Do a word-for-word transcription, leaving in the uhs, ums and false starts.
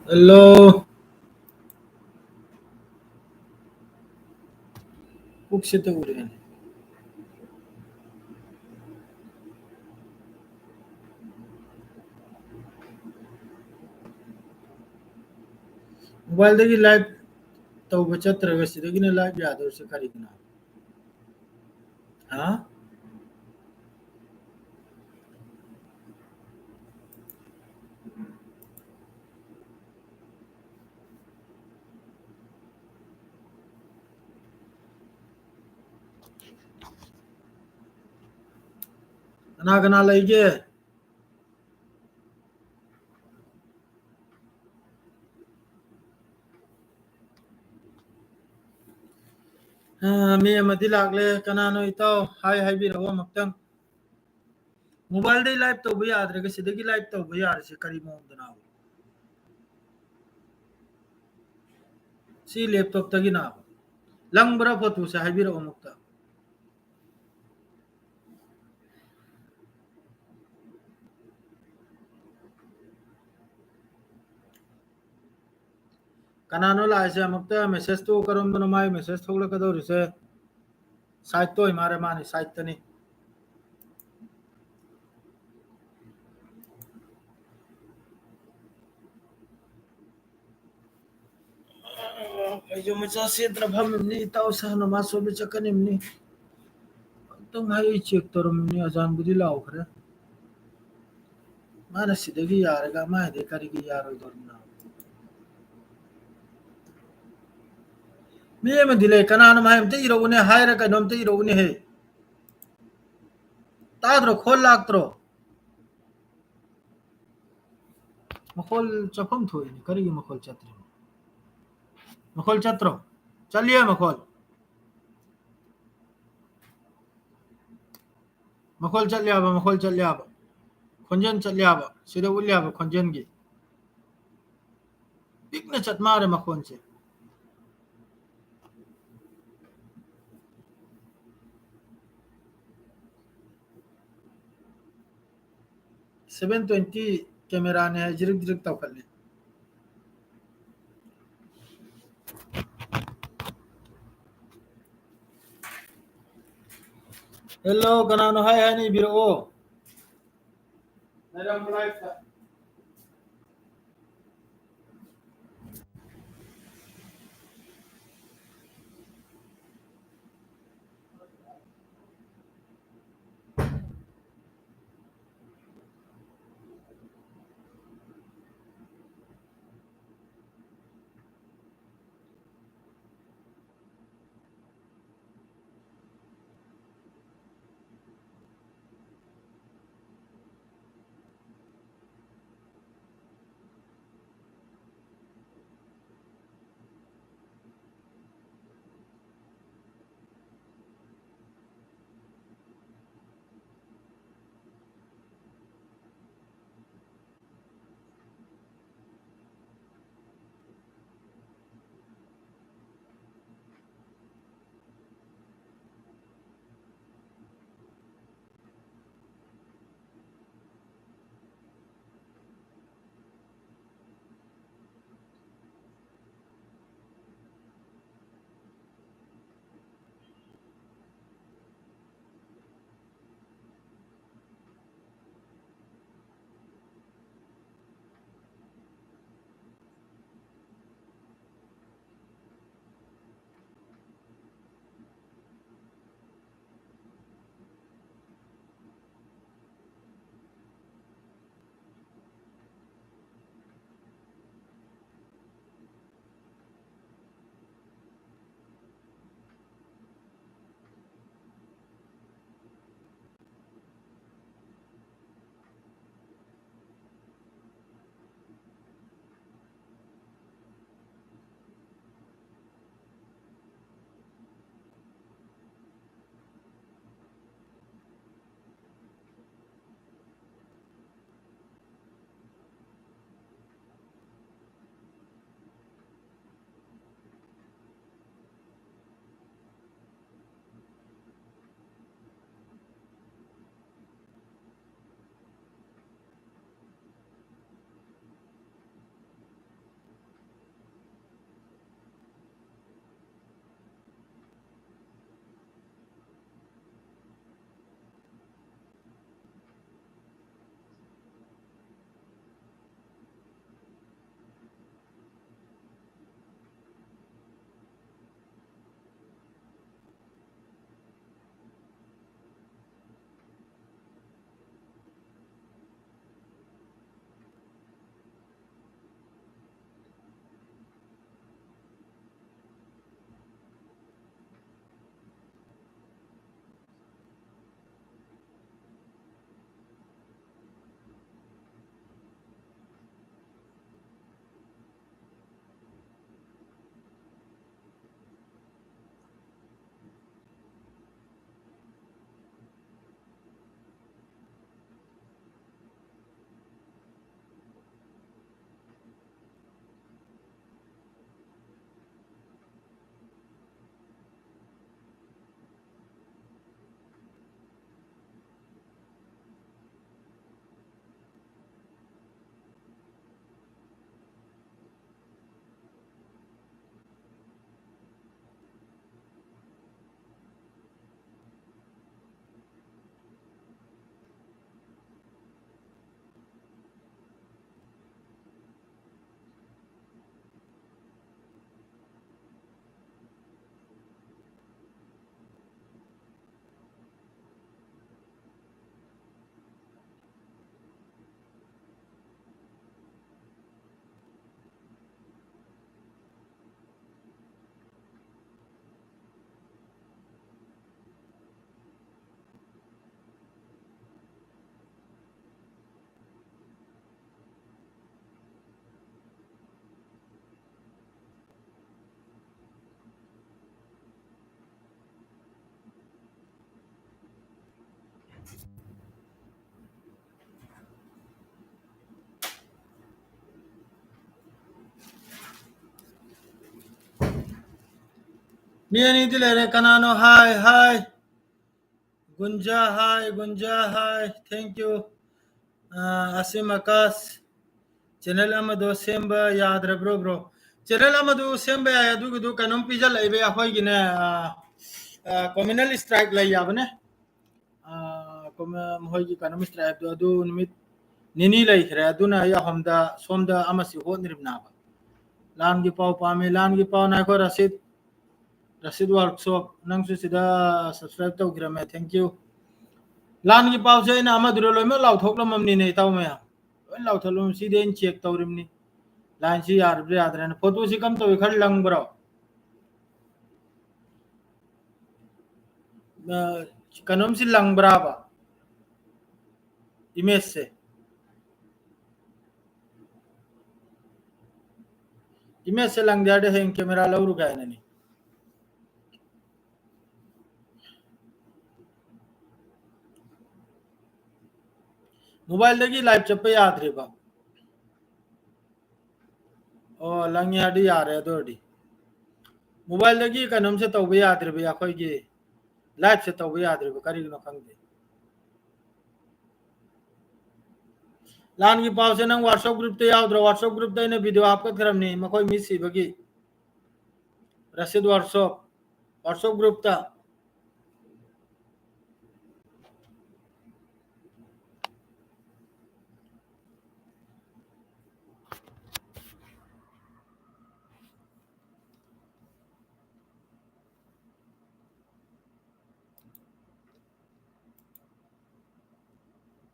Hello. ꯄꯨꯛꯁꯦ ꯇꯧꯔꯦꯅꯦ꯫ Mobileꯗꯒꯤ live ꯇꯧꯕ ꯆꯠꯇ꯭ꯔꯒ ꯁꯤꯗꯒꯤꯅ live ꯌꯥꯗꯣꯏꯁꯦ ꯀꯔꯤꯒꯤꯅꯣ? ꯍꯥ? ꯀꯅꯥ ꯀꯅꯥ ꯂꯩꯒꯦ? ꯑ, ꯃꯤ ꯑꯃꯗꯤ ꯂꯥꯛꯂꯦ꯫ ꯀꯅꯥꯅꯣ ꯏꯇꯥꯎ? ꯍꯥꯏ, ꯍꯥꯏꯕꯤꯔꯛꯑꯣ ꯑꯃꯨꯛꯇꯪ꯫ Mobileꯗꯩ live ꯇꯧꯕ ꯌꯥꯗ꯭ꯔꯒ ꯁꯤꯗꯒꯤ live ꯇꯧꯕ ꯌꯥꯔꯤꯁꯦ ꯀꯔꯤ ꯃꯑꯣꯡꯗꯅꯣ? ꯁꯤ laptopꯇꯒꯤꯅ ꯂꯪꯕ꯭ꯔꯥ photoꯁꯦ ꯍꯥꯏꯕꯤꯔꯛꯑꯣ ꯑꯃꯨꯛꯇ꯫ ꯀꯅꯥꯅꯣ ꯂꯥꯛꯏꯁꯦ? ꯑꯃꯨꯛꯇ messageꯇꯣ ꯀꯔꯝꯕꯅꯣ? ꯃꯥꯏ message ꯊꯣꯛꯂꯛꯀꯗꯧꯔꯤꯁꯦ sideꯇ ꯑꯣꯏ ꯃꯥꯜꯂꯦ, ꯃꯥꯅꯤ sideꯇꯅꯤ꯫ ꯐꯩꯖꯣꯝ ꯃꯆꯥ ꯁꯦꯠꯇꯅ ꯐꯝꯃꯤꯕꯅꯤ ꯏꯇꯥꯎ ꯁꯥꯍ ꯅꯃꯥꯖ ꯁꯣꯟꯕ ꯆꯠꯀꯅꯤꯕꯅꯤ꯫ ꯑꯝꯇꯪ ꯍꯥꯏ check ꯇꯧꯔꯝꯃꯤꯅꯤ, ꯑꯖꯥꯟꯕꯨꯗꯤ ꯂꯥꯎꯈ꯭ꯔꯦ꯫ ꯃꯥꯅ ꯁꯤꯗꯒꯤ ꯌꯥꯔꯒ ꯃꯥꯏꯗꯤ ꯀꯔꯤꯒꯤ ꯌꯥꯔꯣꯏꯗꯧꯔꯤꯕꯅꯣ? ꯃꯤ ꯑꯃꯗꯤ ꯂꯩ, ꯀꯅꯥꯅꯣ ꯃꯥꯏ ꯑꯝꯇ ꯏꯔꯛꯎꯅꯦ, ꯍꯥꯏꯔ ꯀꯩꯅꯣꯝꯇ ꯏꯔꯛꯎꯅꯦꯍꯦ꯫ ꯇꯥꯗ꯭ꯔꯣ? ꯈꯣꯜ ꯂꯥꯛꯇ꯭ꯔꯣ? ꯃꯈꯣꯜ ꯆꯠꯐꯝ ꯊꯣꯛꯏꯅꯦ, ꯀꯔꯤꯒꯤ ꯃꯈꯣꯜ ꯆꯠꯇ꯭ꯔꯤꯅꯣ? ꯃꯈꯣꯜ ꯆꯠꯇ꯭ꯔꯣ? ꯆꯠꯂꯤꯌꯦ ꯃꯈꯣꯜ꯫ ꯃꯈꯣꯜ ꯆꯠꯂꯦꯕ, ꯃꯈꯣꯜ ꯆꯠꯂꯦꯕ꯫ ꯈꯣꯟꯖꯦꯜ ꯆꯠꯂꯦꯕ꯫ ꯁꯤꯗ ꯎꯠꯂꯦꯕ ꯈꯣꯟꯖꯦꯜꯒꯤ꯫ ꯄꯤꯛꯅ ꯆꯠ ꯃꯥꯜꯂꯦ ꯃꯈꯣꯟꯁꯦ꯫ Seven twenty cameraꯅꯦ ꯍꯥꯏ, ꯖꯤꯔꯤꯛ ꯖꯤꯔꯤꯛ ꯇꯧꯈꯠꯂꯤ꯫ Hello, ꯀꯅꯥꯅꯣ ꯍꯥꯏ ꯍꯥꯏꯅ ꯏꯕꯤꯔꯛꯑꯣ꯫ ꯃꯤ ꯑꯅꯤꯗꯤ ꯂꯩꯔꯦ꯫ ꯀꯅꯥꯅꯣ? Hi, hi. ꯒꯨꯟꯖꯥ, hi, ꯒꯨꯟꯖꯥ, hi. Thank you. ꯑ, ꯑꯁꯤꯝ ꯑꯀꯥꯁ, channel ꯑꯃꯗꯣ ꯁꯦꯝꯕ ꯌꯥꯗ꯭ꯔꯕ꯭ꯔꯣ, bro? Channel ꯑꯃꯗꯨ ꯁꯦꯝꯕ ꯌꯥꯏ, ꯑꯗꯨꯒꯤꯗꯨ ꯀꯩꯅꯣꯝ ꯄꯤꯖꯜꯂꯛꯏꯕ ꯑꯩꯈꯣꯏꯒꯤꯅꯦ, ꯑ, ꯑ, communal strike ꯂꯩ ꯌꯥꯕꯅꯦ꯫ ꯑ, ꯀꯣꯝ-, ꯃꯈꯣꯏꯒꯤ ꯀꯩꯅꯣꯝ strike ꯇꯣ ꯑꯗꯨ ꯅꯨꯃꯤꯠ ꯅꯤꯅꯤ ꯂꯩꯈ꯭ꯔꯦ, ꯑꯗꯨꯅ ꯑꯩ ꯑꯍꯨꯝꯗ ꯁꯣꯝꯗ ꯑꯃꯁꯤ ꯍꯣꯠꯅꯔꯤꯕꯅꯦꯕ꯫ ꯂꯥꯟꯒꯤ ꯄꯥꯎ ꯄꯥꯝꯃꯤ, ꯂꯥꯟꯒꯤ ꯄꯥꯎ ꯉꯥꯏꯈꯣ, ꯔꯁꯤꯗ, ꯔꯁꯤꯗ Workshop, ꯅꯪꯁꯨ ꯁꯤꯗ subscribe ꯇꯧꯈꯤꯔꯝꯃꯦ, thank you꯫ ꯂꯥꯟꯒꯤ ꯄꯥꯎꯁꯦ ꯑꯩꯅ ꯑꯃꯗꯨꯗ ꯂꯣꯏꯅꯃꯛ ꯂꯥꯎꯊꯣꯛꯂꯝꯃꯕꯅꯤꯅꯦ, ꯏꯇꯥꯎ ꯃꯌꯥꯝ꯫ ꯂꯣꯏ ꯂꯥꯎꯊꯣꯛꯂꯝꯃꯤ꯫ ꯁꯤꯗꯤ ꯑꯩꯅ check ꯇꯧꯔꯤꯕꯅꯤ꯫ Line ꯁꯤ ꯌꯥꯔꯤꯕ꯭ꯔꯥ ꯌꯥꯗ꯭ꯔꯦꯅ꯫ Photo ꯁꯤ ꯀꯝ ꯇꯧꯏ, ꯈꯔ ꯂꯪꯕ꯭ꯔꯣ? ꯑ, ꯀꯩꯅꯣꯝꯁꯤ ꯂꯪꯕ꯭ꯔꯥꯕ? Image ꯁꯦ꯫ Image ꯁꯦ ꯂꯪꯗꯦ ꯍꯥꯏꯔꯗꯤ ꯍꯌꯦꯡ camera ꯂꯧꯔꯨꯒꯦ ꯍꯥꯏꯅꯅꯤ꯫ Mobile ꯗꯒꯤ live ꯆꯠꯄ ꯌꯥꯗ꯭ꯔꯤꯕ? ꯑꯣ, ꯂꯪꯉꯦ ꯍꯥꯏꯔꯗꯤ ꯌꯥꯔꯦ ꯑꯗꯨ ꯑꯣꯏꯔꯗꯤ꯫ Mobile ꯗꯒꯤ ꯀꯩꯅꯣꯝꯁꯦ ꯇꯧꯕ ꯌꯥꯗ꯭ꯔꯤꯕ, ꯑꯩꯈꯣꯏꯒꯤ live ꯁꯦ ꯇꯧꯕ ꯌꯥꯗ꯭ꯔꯤꯕ, ꯀꯔꯤꯒꯤꯅꯣ ꯈꯪꯗꯦ꯫ ꯂꯥꯟꯒꯤ ꯄꯥꯎꯁꯦ ꯅꯪ WhatsApp group ꯇ ꯌꯥꯎꯗ꯭ꯔꯣ? WhatsApp group ꯇ ꯑꯩꯅ video ꯍꯥꯞꯀꯠꯈ꯭ꯔꯕꯅꯤ, ꯃꯈꯣꯏ ꯃꯤ ꯁꯤꯕꯒꯤ꯫ ꯔꯁꯤꯗ Workshop, WhatsApp group ꯇ꯫